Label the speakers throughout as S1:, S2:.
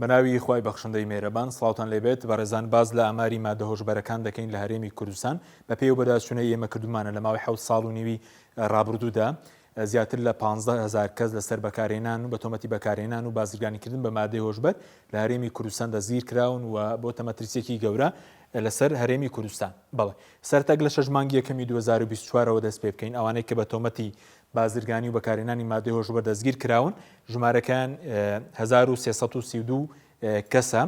S1: بەناوی خوای بەخشندەی مێرەبان سڵاوتان لێبێت بەڕێزان باس لە ئاماری مادە هۆشبەرەکان دەکەین لە هەرێمی کوردستان بەپێی ئەو بەداچوونەی ئێمە کردومانە لە ماوەی حەوت ساڵ و نیوی ڕابردوودا زیاتر لە 15 هەزار کەس لەسەر بەکارهێنان و بە تۆمەتی بەکارهێنان و بازرگانیکردن بە مادەی هۆشبەر لە هەرێمی کوردستان دەستگیر کراون و بۆتە مەترسیەکی گەورە لەسەر هەرێمی کوردستان. بەڵێ سەرتەک لە شەش مانگی یەکەمی 2024 ەوە دەست پێ بکەین ئەوانەی کە بە تۆمەتی بازرگانی و بەکارهێنانی مادەی هۆشبەر دەستگیر کراون، ژمارەکەیان 1332 کەسە،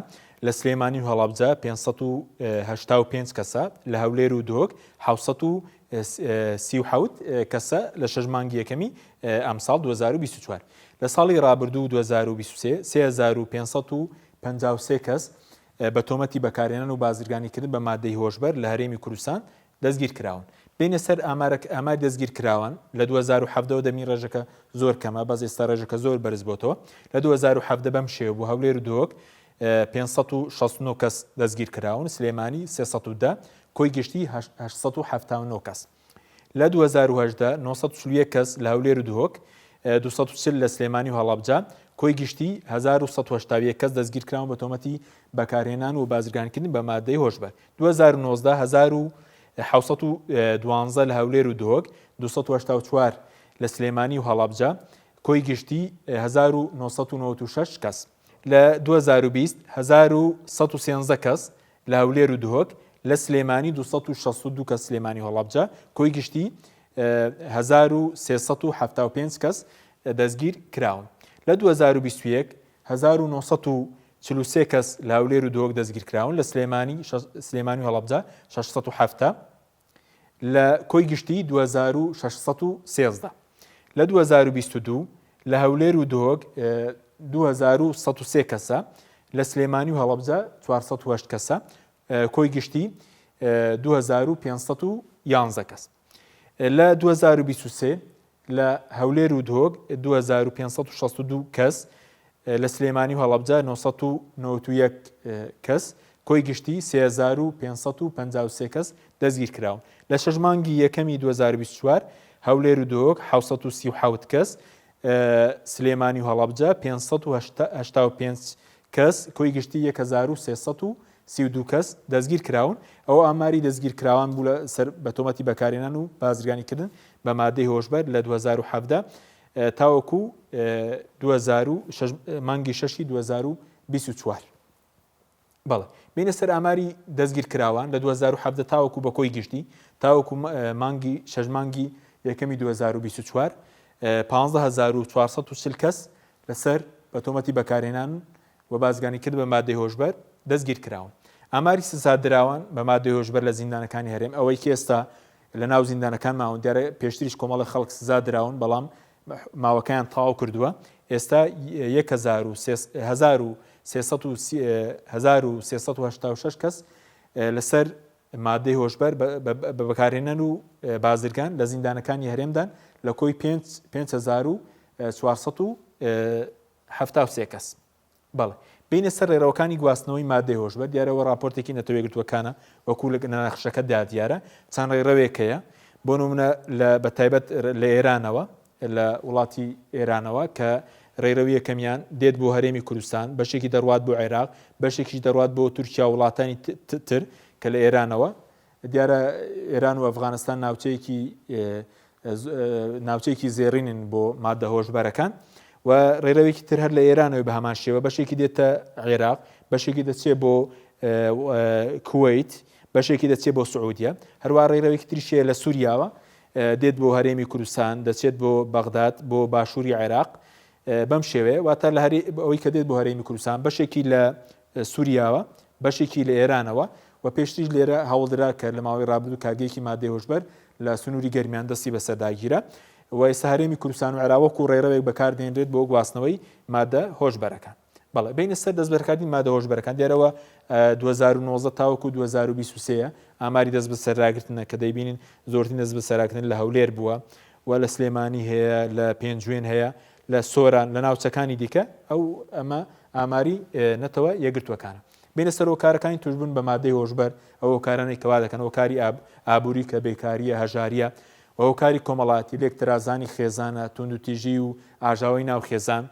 S1: لە سلێمانی و هەڵەبجە 585 کەسە، لە هەولێر و دهۆک 737 کەسە لە شەش مانگی یەکەمی ئەمساڵ 2024. لە ساڵی رابردوو 2023 3553 کەس بە تۆمەتی بەکارهێنان و بازرگانیکردن بە مادەی هۆشبەر لە هەرێمی کوردستان دەستگیر کراون. بێینە سەر ئامارە ئاماری دەستگیر کراوان لە 2017 ەوە دەبینی ڕێژەکە زۆر کەمە بەس ئێستا ڕێژەکە زۆر بەرز بۆتەوە لە 2017 بەم شێوە بوو هەولێر و دهۆک 569 کەس دەستگیر کراون سلێمانی 310 کۆی گشتی 879 کەس لە 2018 941 کەس لە هەولێر و دهۆک 240 لە سلێمانی و هەڵەبجە کۆی گشتی 1181 کەس دەستگیر کراون بە تۆمەتی بەکارهێنان و بازرگانکردن بە مادەی هۆشبەر 2019 1712 لە هەولێر و دهۆک، 284 لە سلێمانی و هەڵەبجە، کۆی گشتی 1996 کەس. لە 2020 1113 کەس لە هەولێر و دهۆک، لە سلێمانی 262 کەس سلێمانی و هەڵەبجە، کۆی گشتی 1375 کەس دەستگیر کراون. لە 2021 1943 کەس لە هەولێر و دهۆک دەستگیرکراون، لە سلێمانی سلێمانی و هەڵەبجە 670، لە کۆی گشتی 2613. لە 2022 لە هەولێر و دهۆک 2103 کەسە، لە سلێمانی و هەڵەبجە 408 کەسە، کۆی گشتی 2511 کەس. لە 2023 لە هەولێر و دهۆک 2562 کەس، لە سلێمانی و هەڵەبجە 991 کەس، کۆی گشتی 3553 کەس دەستگیرکراون. لە شەش مانگی یەکەمی 2024 هەولێر و دهۆک 737 کەس، سلێمانی و هەڵەبجە 585 کەس، کۆی گشتی 1332 کەس دەستگیر کراون. ئەوە ئاماری دەستگیرکراوان بوو لە سەر بە تۆمەتی بەکارهێنان و بازرگانیکردن بە مادەی هۆشبەر لە 2017 تاوەکو 2006 مانگی شەشی 2024. بەڵێ بینە سەر ئاماری دەستگیرکراوان لە 2017 تاوەکو بە کۆی گشتی تاوەکو مانگی شەش مانگی یەکەمی 2024 15440 کەس لەسەر بە تۆمەتی بەکارهێنان و بازرگانیکردن بە مادەی هۆشبەر دەستگیرکراون. ئاماری سزادراوان بە مادەی هۆشبەر لە زیندانەکانی هەرێم ئەوەی کە ئێستا لە ناو زیندانەکان ماون دیارە پێشتریش کۆمەڵی خەڵک سزا دراون بەڵام ماوەکەیان تەواو کردووە ئێستا 1386 کەس لەسەر مادەی هۆشبەر بە بەکارهێنەر و بازرگان لە زیندانەکانی هەرێمدان لە کۆی 5473 کەس. بەڵێ. بێینە سەر ڕێڕەوەکانی گواستنەوەی مادەی هۆشبەر، دیارە ئەوە ڕاپۆرتێکی نەتەوە یەکگرتووەکانە، وەکو لە نەخشەکەدا دیارە چەند ڕێڕەوێک هەیە، بۆ نمونە لە بە تایبەت لە ئێرانەوە، لە وڵاتی ئێرانەوە کە ڕێڕەوی یەکەمیان دێت بۆ هەرێمی کوردستان، بەشێکی دەڕوات بۆ عێراق، بەشێکیش دەڕوات بۆ تورکیا و وڵاتانی تر کە لە ئێرانەوە دیارە ئێران و ئەفغانستان ناوچەیەکی ناوچەیەکی زێڕینن بۆ مادە هۆشبەرەکان و ڕێرەوێکی تر هەر لە ئێرانەوەی بە هەمان شێوە بەشێکی دێتە عێراق بەشێکی دەچێت بۆ کوەیت بەشێکی دەچێت بۆ سعودیە هەروە ڕێرەوێکی تریشەیە لە سووریاوە دێت بۆ هەرێمی کوردستان دەچێت بۆ بەغداد بۆ باشووری عێراق بەم شێوەیە واتە لە هەری ئەوەی کە دێت بۆ هەرێمی کوردستان بەشێکی لە سوریاوە، بەشێکی لە ئێرانەوە و پێشتریش لێرە هەوڵدرا کە لە ماوەی ڕابردوو کارگەیەکی مادەی هۆشبەر لە سنووری گەرمیان دەستی بەسەرداگیرا و ئێستا هەرێمی کوردستان و عێراق وەکو ڕێڕەوێک بەکاردێنرێت بۆ گواستنەوەی مادە هۆشبەرەکان. بەڵێ بینە سەر دەستبەرکردنی مادە هۆشبەرەکان دیارەوە 2019 تاوەکو 2023 ئاماری دەست بەسەراگرتنە کە دەیبینین زۆرترین دەست بەسەراگرتن لە هەولێر بووە و لە سلێمانی هەیە لە پێنجوێن هەیە لە سۆران لە ناوچەکانی دیکە ئەو ئەمە ئاماری نەتەوە یەکگرتووەکانە. بێینە سەر هۆکارەکانی توشبوون بە مادەی هۆشبەر، ئەو هۆکارانەی کە وا دەکەن، هۆکاری ئابووری کە بێکارییە، هەژارییە و هۆکاری کۆمەڵایەتی، لێکترازانی خێزانە، توندوتیژی و ئاژاوەی ناو خێزان.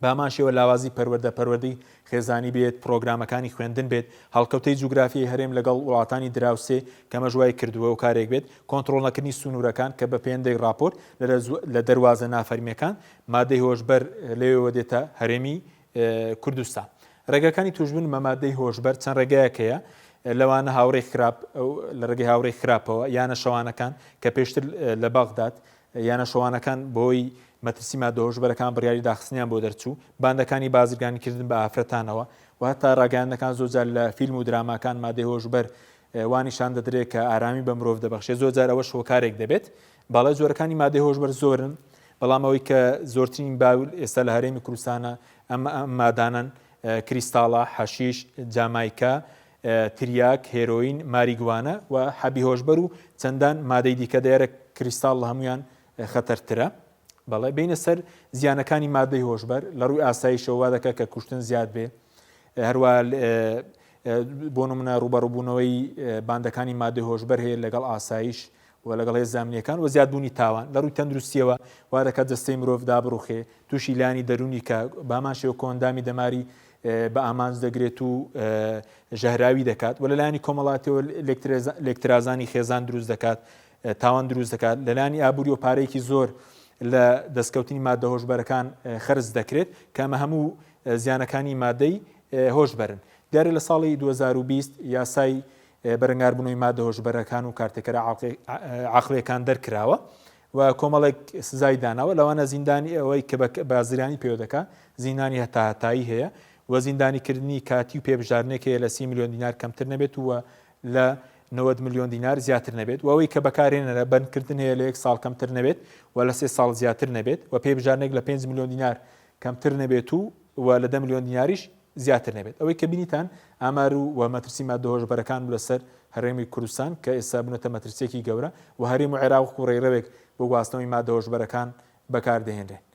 S1: بەهەمان شێوە لاوازی پەروەردە، پەروەردەی خێزانی بێت، پڕۆگرامەکانی خوێندن بێت، هەڵکەوتەی جوگرافیای هەرێم لەگەڵ وڵاتانی دراوسێ کە ئەمەش وای کردووە هۆکارێک بێت، کۆنتڕۆڵ نەکردنی سنوورەکان کە بە پێندێک ڕاپۆرت لە دەروازە نافەرمییەکان مادەی هۆشبەر لەوێوە دێتە هەرێمی کوردستان. ڕێگاکانی تووشبوون بە مادەی هۆشبەر چەند ڕێگایەک هەیە، لەوانە هاوڕێی خراپ لە ڕێگەی هاوڕێی خراپەوە، یانە شەوانەکان کە پێشتر لە بەغداد یانە شەوانەکان بەهۆی مەترسی مادە هۆشبەرەکان بڕیاری داخستنیان بۆ دەرچوو، باندەکانی بازرگانیکردن بە ئافرەتانەوە و هەتا ڕاگەیاندنەکان زۆرجار لە فیلم و دراماکان مادەی هۆشبەر وا نیشان دەدرێت کە ئارامی بە مرۆڤ دەبەخشێت زۆرجار ئەوەش هۆکارێک دەبێت. بەڵێ جۆرەکانی مادەی هۆشبەر زۆرن، بەڵام ئەوەی کە زۆرترین باو ئێستا لە هەرێمی کوردستانە ئەم مادانەن، کریستاڵە، حەشیش، جامایکا، تریاک، هێرۆین، ماریگوانە و حەبی هۆشبەر و چەندان مادەی دیکە، دیارە کریستاڵ لە هەموویان خەتەرترە. بەڵێ بێینە سەر زیانەکانی مادەی هۆشبەر، لە ڕووی ئاسایشەوە وا دەکات کە کوشتن زیاد بێ، هەروە بۆ نمونە ڕووبەڕووبوونەوەی باندەکانی مادەی هۆشبەر هەیە لەگەڵ ئاسایش و لەگەڵ هێزە ئەمنییەکان و زیادبوونی تاوان لە ڕووی تەندروستییەوە وا دەکات جەستەی مرۆڤ دابڕوخێ، تووشی لایەنی دەروونی کە بەهەمان شێوە کۆئەندامی دەماری بە ئامانج دەگرێت و ژەهراوی دەکات و لەلایەنی کۆمەڵاتیەوە لێکترازانی خێزان دروست دەکات، تاوان دروست دەکات، لەلایەنی ئابووری و پارەیەکی زۆر لە دەستکەوتنی مادە هۆشبەرەکان خەرج دەکرێت کە ئەمە هەموو زیانەکانی مادەی هۆشبەرن. دیارە لە ساڵی 2020 یاسای بەرەنگاربوونەوەی مادە هۆشبەرەکان و کارتێکەرە عەقڵیەکان دەرکراوە و کۆمەڵێک سزای داناوە لەوانە زیندانی ئەوەی کە بازرگانی پێوە دەکا زیندانی هەتاهەتایی هەیە و زیندانیکردنی کاتی و پێبژاردنێک هەیە لە 30 ملیۆن دینار کەمتر نەبێت و لە 90 ملیۆن دینار زیاتر نەبێت و ئەوەی کە بەکارهێنەرە بەندکردن هەیە لە یەک ساڵ کەمتر نەبێت و لە سێ ساڵ زیاتر نەبێت و پێبژاردنێک لە 5 ملیۆن دینار کەمتر نەبێت و و لە 10 ملیۆن دیناریش زیاتر نەبێت. ئەوەی کە بینیتان ئامار و و مەترسی ماددە هۆشبەرەکان بوو لەسەر هەرێمی کوردستان کە ئێستا بوونەتە مەترسییەکی گەورە و هەرێم و عێراق وەکو ڕێڕەوێک بۆ گواستنەوەی ماددە هۆشبەرەکان بەکاردەهێنرێن.